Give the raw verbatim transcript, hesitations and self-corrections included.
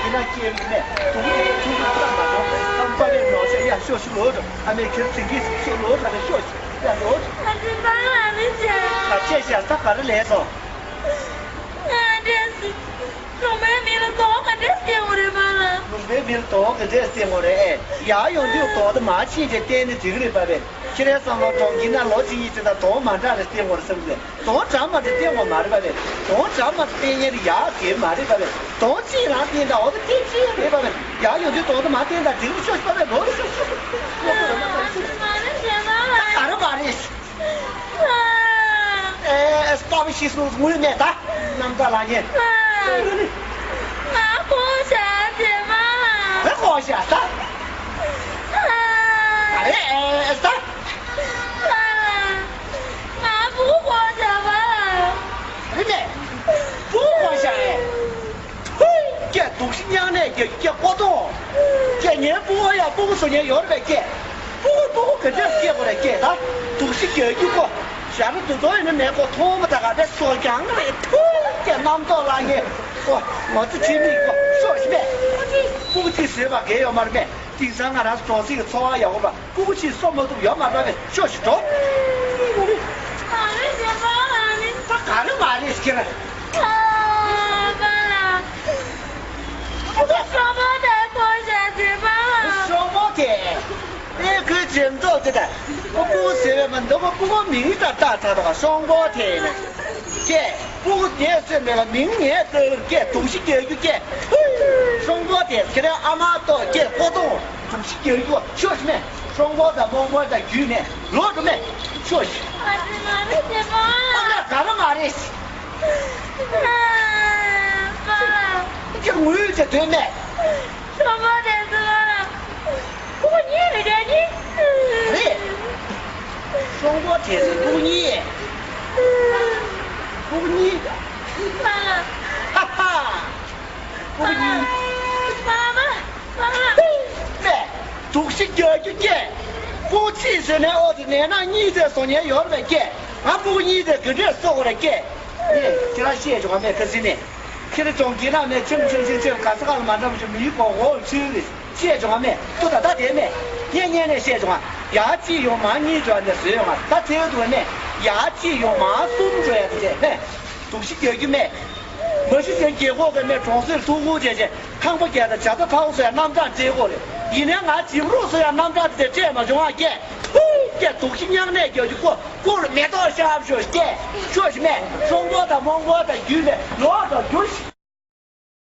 ན་སྐྱེས་མི་ནས་དུང་དུང་དུང་ཙམ་མ་འགྲོ། ཨམ་པ་རེ་ནོར་ཤ་ཡ་ཤོ་ཤུ་ལོ་ར། ཨ་མའི་ཁྱེར་ཚིག་གིས་ཤོ་ལོ་ར་ཤོ་ཤུ་ཡ་ལོ་ར། ཨ་ཙི་པ་ལ་མི་ཚེ། ད་ཆེ་ཤ་ད་ག་རེ་ལས་སོང་། ང་འདྲེས་སི། ལུང་པའི་མི་ལ་དོགས་ག་འདྲས་སྐྱེ་འོ་རེད་པ་ལ། ལུང་པའི་མི་ལ་དོགས་ག་འདྲས་སྐྱེ་འོ་རེད། ཨེ་ཡ་ཡོང་དུས་དོགས་ད་མ་ཕྱིན་ཏེ་བསྟན་ནས་འགྲིག་གི་རེད་པ་བས། ཁྱེད་རའི་བསམ་བློ་གྲོང་ཁྱེར་ན་ལོ་གཅིག་གཉིས་ཙམ་ད་དོགས་མ་འདྲ་རེ་སྐྱེ་འོ་རེད་བསམ་གི་རེད། དོང་གྲ་མ་དེ་བསྟན་དགོས་མ་རེད་པ་ལས། དོང་གྲ་མ་དེ་བསྟན་ཉེར་ཡག་གི་མ་རེད་པ་ལས། དོང་གཅིག་རང་བསྟན་དང་འོ་དེ་དེ་གཅིག་རེད་པ་ལས། ཡག་ཡོང་དུས་དོང་དེ་མ་བསྟན་དང་འགྲིག་རུ་ཤོག་པ་ལས་ལོ་རུ་ཤོག་ཤོག་ཨ་ཙི་མ་རེད་ཟེར་མ་ལ། ད་ག་རེ་མ་རེད། ཨེ་ཨེ་སྤ་པ་ཤི་སོང་དངུལ་མེད་ད། རྣམ་ཐར་ལ་ཉེ། ང་ཁོ་ཤ་ཟེར་མ་ལ། ཨེ་ཁོ་ཤ་ད། ཨེ་ཨེ་ཨེ་ད། ང་བུ་གོ་ཤ་བ། རེད་མེད། བུ་གོ་ཤ་ཨེ། ཧུའི། ཀྱེ་དུག་ཤི་མྱང་ནས་ཀྱེ་ཀྱེ་ཀོ་ཏོ། ཀྱེ་ངའི་བུ་གོ་ཡ་བུ་གོ་སོ་ཉན་ཡོད་རེད་པས་ཀྱེ། བུ་གོ་བུ་གོ་ག་འདྲས་སྐྱེ་དགོས་རེད་ཀྱེ་ད། དུག་ཤི་རྒྱག་རྒྱུ་ཀོ། ཞག་རེ་དུ་དོ་ཡིན་ན་མེད་ཀོ་མཐོང་མ་ཐག་ག་པས་སོ་ཀྱང་རེད་ཐུ། ཀྱེ་རྣམ་རྟོག་ལ་ངེ། ཀོ། ང་ཚོ་ཁྱིམ་མི་ཀོ་ཤོག་ཤི་མེད། བུ་གོ་ཅི་བཟོས་པ་གལ་ཡོད་མ་རེད་མེད། དེང་སང་ང་རང་ཚོ་གྲོང་གསེབ་ཀྱི་འཚོ་བ་ཡག་པོ་པ། ཕྲུ་གུ་ཅིག་གསོ་མ་ཐུབ་ཡོད་མ་རེད་པས། ཤོག་ཤིག་འགྲོ། མ་རེད་ཟེར་པ་ལ་ནི། ད་ག་རེ་མ་རེད་ཟེར་གྱི་རེད། ཨ་པ་ལ། ཨ་ད་གྲོགས་པོ་དེ་ཁོ་ཤ་ཟེར་པ་ལ། གྲོགས་པོ་དེ། ཨེ་ཁོའི་འཇེམ་ཏོག་དེ་ད། ཁོ་ཕྲུ་གུ་ཟེར་བས་མ་འདུག་ཁོ་ཕྲུ་གུ་མིང་ད་ད་ད་ད་གྲོགས་པོ་དེ་ནི། ཀྱེ། ཕྲུ་གུ་དེ་ཟེར་མེད་ལ་མིང་ངས་བཏགས་ཀྱེ་དུག་ཤི་རྒྱག་རྒྱུ་ཀྱེ། གྲོགས་པོ་དེ་ཁྱེད་རང་ཨ་མ་ཏོ་ཀྱེ་ཀོ་ཏོ། དུག་ཤི་རྒྱག་རྒྱུ་ཤོག་ཤི་མེད། གྲོགས་པོ་དང་རྨོངས་པ་དང་རྒྱུད་ནས་ལོག་འགྲོ་མེད། ཤོག་ཤི། ཨ་ཙི་མ་རེད་ཟེར་པ། ཨ་ལ་ག་རེ་མ་རེད་ཟེར། ཨ་པ་ལ། ཁྱེད་ངུས་བྱས་སྡོད་མེད། གྲོགས་པོ་དེ་ཚོ་ལ་ཕྲུ་གུ་གཉིས་རེད་དེ་གཉིས། རེད། གྲོགས་པོ་དེ་ཚོ་ཕྲུ་གུ་གཉིས། ཕྲུ་གུ་གཉིས། པ་ལ། ཧ་ཧ། ཕྲུ་གུ་གཉིས། པ་ལ། པ་ལ། པས། དུག་ཤི་རྒྱག་རྒྱུ་ཀྱེ། ཕྲུ་གུ་གཅིག་བཟོས་ནས་ཨོ་དེ་ནས་ན་གཉིས་ཚེ་བཟོ་ཉན་ཡོད་རེད་པས་ཀྱེ། ང་ཕྲུ་གུ་གཉིས་ཚེ་ག་འདྲས་བཟོ་དགོས་རེད་ཀྱེ། ངས་ཁྱེད་རང་བཤད་བྱུང་བ་མེད་ཁ་སྲིད་ནས། ཁྱེད་རང་གྲོང་ཁྱེར་ནང་ནས་ཁྱིམ་ཁྱིམ་ཁྱིམ་ཁྱིམ་ག་ས་ག་ལ་མ་འདྲ་བ་ཞིག་མི་གོ་འོ་ཚུལ་རེད། བཤད་བྱུང་བ་མེད། ཏུ་ད་ལྟ་དེ་མེད། ངས་ཉན་ནས་བཤད་བྱུང་བ། ཡ་གཅིག་ཡོང་མ་གཉིས་འགྲོ་ནས་བཟོས་ཡོང་བ་ད་ཚེ་འདུག་མེད། ཡ་གཅིག་ཡོང་མ་གསུམ་འགྲོ་ཡ་དེ་མེད། དུག་ཤི་རྒྱག་རྒྱུ་མེད། མ་གཞི་ཅན་རྒྱལ་ཁོག་གི་མེད་གྲོང་གསེབ་ཐུག་ཁུག་བྱས་བྱས་ཁང་པ་བརྒྱ་དང་བརྒྱ་ད་ཐག་སོ་ཡ་རྣམ་གྲངས་སྤྲད་དགོས་རེད། ཡིན་ནའི་ང་བྱིས་པ་རོགས་སོ་ཡ་རྣམ་གྲངས་དེ་སྤྲད་མ་བྱུང་བ་སྐད། ཧུའི་སྐད་དུག་ཤི་མྱང་ནས་རྒྱག་རྒྱུ་ཀོ་ཀོ་ལ་མེ་ཏོག་ཤར་ཤོག་སྐད་ཤོག་ཤི་མེད། གྲོགས་པོ་དང་རྨོངས་པ་དང་རྒྱུད་ནས་ལོག་འགྲོ་རྒྱུ་ཤི།